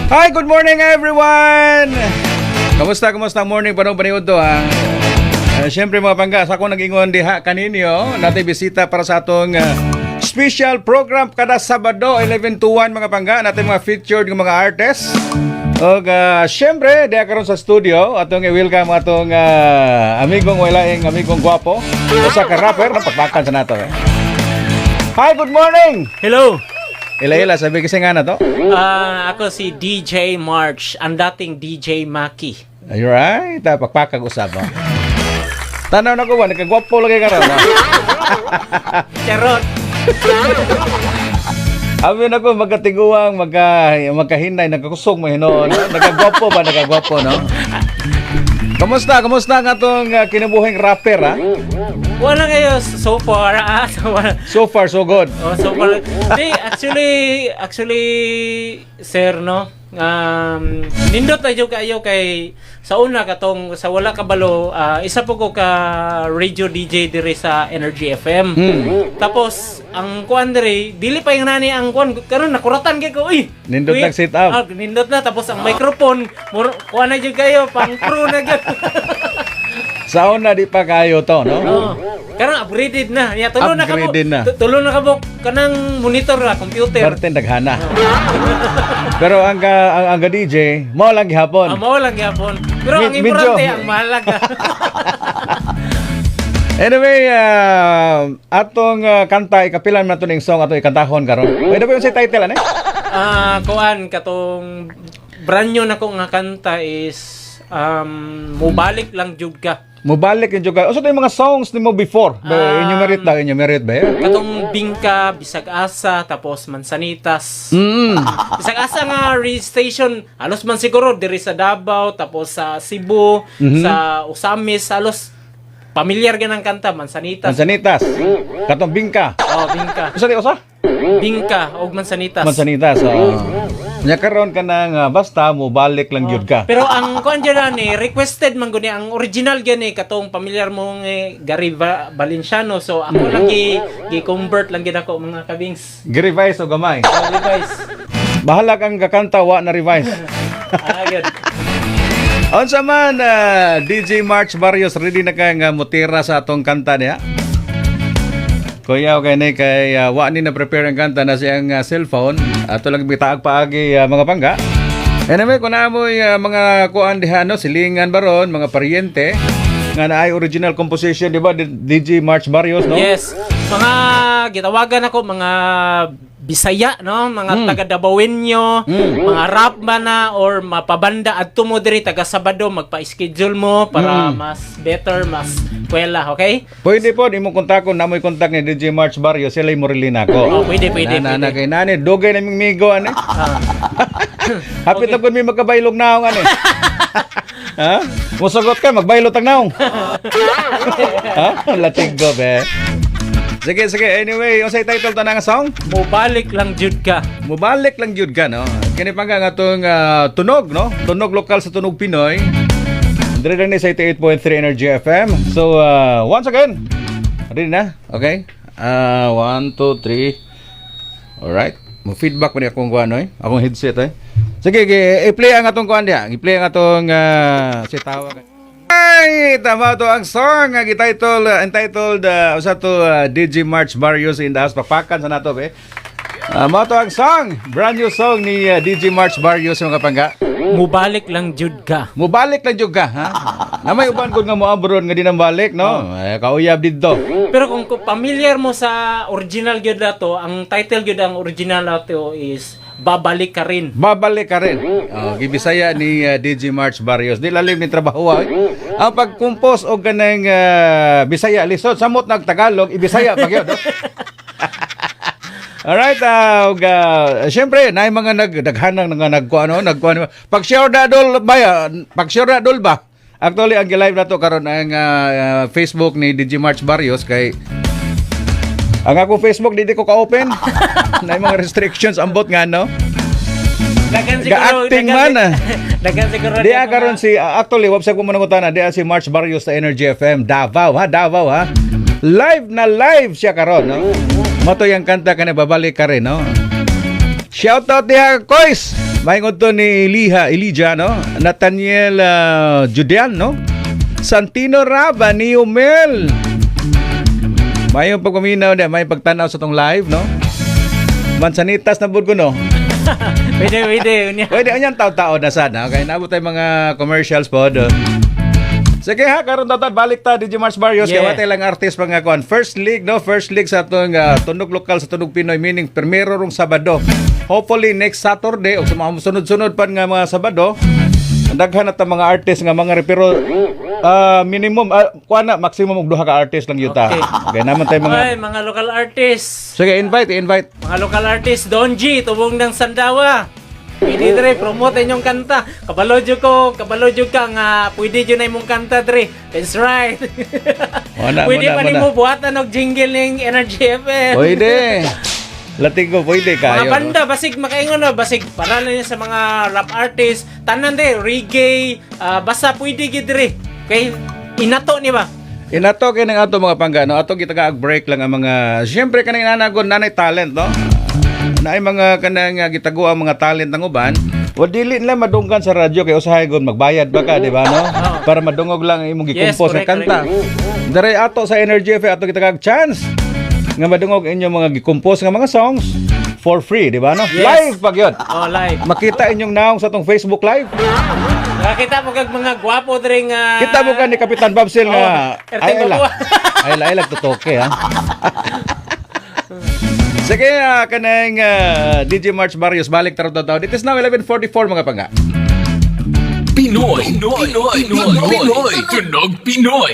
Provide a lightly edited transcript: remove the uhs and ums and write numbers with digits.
Hi, good morning, everyone! Kamusta, kamusta ang morning panong paniud to, ha? Siyempre, mga pangga, sa akong nag-ingon diha kaninyo, natin bisita para sa atong special program kada Sabado, 11 to 1, mga pangga, natin mga featured ng mga artists. Og siyempre, diha karon sa studio, atong i-welcome atong amigong walaing amigong gwapo, usa ka rapper, napakpakan sa nato. Eh. Hi, good morning! Hello! Ila-ila, sabi kasi nga na to. Ah, ako si DJ March, ang dating DJ Maki. You're right. Pakpakag usab. Oh. Tanaw na ko ba, nagkagwapo lagi karon. No? Charot! Abi na ko magkatiguang, magkahinay, nagkakusog mo hinuon. Nagkagwapo ba, nagkagwapo, no? Kamusta? Kamusta nga atong kinabuhing rapper, ha? Wala kayo so far, ah. So, wala. So far, so good. Oh, so far. Di, actually, sir, no? Nindot na jud kayo kay sa una katong sa wala kabalo, isa po ko ka radio DJ diri sa Energy FM. Tapos ang kuan diri, dili pa yung nani ang kuan karon nakuratan kay ko, uy. Nindot Uy, nag sit up. Ah, nindot na, tapos ang microphone mur, kuan na jud kayo pang pro na gyud. Sa una, di pa kayo to, no? Oo. Karon upgraded na. Ya tulo na kamo. Upgraded na. Tulo na kamo kanang monitor ra, computer. Perten daghana. Pero ang ka DJ, mao lang gihapon. Ah, mao lang gyapon. Pero ang importante, ang mahalaga. Anyway, atong kanta, ikapilan man nato ning song atong ikantahon karon. Pwede ba yung sa title ano? Ah, kuan katong brand new na ko nga kanta is "Mubalik Lang Jud Ka." Mubalik yung juga. Usa yung mga songs nimo before? Ba, enumerate lang, enumerate ba? Eh? Katong "Bingka", "Bisag Asa", tapos "Mansanitas". Bisag asa nga radio station, halos man siguro diri sa Davao, tapos sa Cebu, sa Ozamiz, halos pamilyar ganang kanta "Mansanitas". "Mansanitas". Katong "Bingka". Oh, "Bingka". Usa di usa? "Bingka" og "Mansanitas". "Mansanitas". Oh. Nya karon ka nang basta "Mubalik Lang Gyud Ka". Pero ang kuan dyan ni requested man guni ang original gani katong pamilyar mo nga Gary Valenciano, so ako lang gi convert lang gid ako, mga kabings. Gi-revise o gamay. Oh, revise. Bahala kang kakanta wa na revise. Ah, gyud. Unsa man, DJ March Barrios, ready na ka nga mutira sa atong kanta niya? Kuya, okay ni kay wa ni na prepare ang kanta na siyang cellphone. Ato lang bitaag paagi, mga pangga. Anyway, kung naamoy mga kuan diha no, silingan baron, mga paryente nga naay original composition, di ba, DJ March Barrios, no? Yes. Mga gitawagan ako mga Bisaya, no, mga taga Dabawenyo, mga rap man na or mapabanda, adto mo diri taga Sabado, magpa-schedule mo para mas better, mas kwela, okay? Pwede po, imong kontakon, namoy kontak ni DJ March Barrios, sila morilin ako. Oh, pwede, pwede, Na, na, pwede. kay nani, dugay naming migo, ani. Hapit na mi magkabaylog naong, ani. Ha? Musugot ka, magbaylo tag naong. Ha? Latig go, be. Sige, sige. Anyway, yung sa title to nga song? "Mubalik Lang Jud Ka." "Mubalik Lang Jud Ka", no? Kini pa nga atong tunog, no? Tunog lokal sa tunog Pinoy. Dire lang ni sa 88.3 Energy FM. So, once again, ready na? Okay? One, two, three. Alright. Mo feedback pa ni akong kuan, oy. Akong headset, eh. Sige, i-play ang atong kuan diha. I-play ang atong si tawag. Ay, tama to ang song nga gititle entitled usa to DJ March Barrios in the house, papakan sa nato be. Mao to ang song, brand new song ni DJ March Barrios, mga pangga. "Mubalik Lang Jud Ka." "Mubalik lang jud ka", ha? Na may uban gud nga mo abroad nga di nang balik, no? Eh, kauyab didto. Pero kung familiar mo sa original gyud nato, ang title gyud, ang original nato is "Babalik Ka Rin". "Babalik Ka Rin". Oh, gibisaya ni DJ March Barrios. Di lalim ni trabaho ay. Ang pag-compose og kanang Bisaya lisod samot nag Tagalog, ibisaya pa gyud. No? Alright, ug syempre naay mga nagdaghanang nga nagkuano, nagkuano. Pag share na dol ba, pag share na dol ba? Actually, ang live na to karon ang Facebook ni DJ March Barrios kay ang akong Facebook di ko ka-open. Naay mga restrictions ambot nga no. Dagan siguro Ga-acting man, ah. Dagan siguro Di karon si actually website ko muna di si March Barrios sa Energy FM Davao, ha, Davao, ha. Live na live siya karon, no. Mao to yung kanta kani "Babalik Ka Rin", no. Shout out diha, Kois. Maingon to ni Eliha, Elijah, no? Nathaniel Judean, no? Santino Raba ni Umel. Mayong pagpaminaw na, may pagtanaw sa tong live, no? Mansanitas na burgo, no? Pwede, pwede. Unya. Pwede anyan tao-tao na sana. Okay, nabot tayo mga commercials po. Do. Sige ha, karon taon balik ta DJ Mars Barrios kay watay lang artist pa nga kuan. First league, no? First league sa atong Tunog Lokal sa Tunog Pinoy, meaning primero rong Sabado. Hopefully next Saturday o sa mga sunod-sunod pa nga mga Sabado, daghan na ta mga artist nga mga pero minimum kuan na maximum og duha ka artist lang yuta. Okay, naman tayo mga Ay, mga local artists. Sige, invite, invite. Mga local artist, Don G, tubong ng Sandawa. Pwede dre, promote inyong kanta. Kabalo jud ko, kabalo jud ka nga pwede jud na imong kanta dre. That's right. Wala, Pwede wala, pa wala. nimo buhatan og jingle ning Energy FM. Pwede. Lating ko pwede kayo. Mga banda, basig makaingon no, basig para na niya sa mga rap artist, tanan de reggae, basta pwede gid dre. Kay inato ni ba? Inato kay ng ato mga pangga, no? Ato gitaga break lang ang mga siyempre kanang inanagon nanay talent, no? Naay mga kanang gitago ang mga talent ng uban. Wa dili nila madunggan sa radyo kay usahay gud magbayad ba ka, di ba, no? Para madungog lang ang imong gikompose nga correct, kanta. Dere ato sa Energy FM ato gitagag chance nga madungog inyong mga gikompose nga mga songs for free, di ba, no? Yes. Live pag yun. Oh, live. Makita inyong naong sa atong Facebook Live. Nakakita mo kag mga gwapo dre nga. Kita mo ka ni Kapitan Babsel nga Oh, ay erteng ay lang. kukuha. Ay lang, ay lang tutoke ha. Sige, kanang DJ March Barrios balik tarong taon. It is now 11:44, mga pangga. Pinoy. Pinoy. Pinoy. Pinoy. Tunog Pinoy.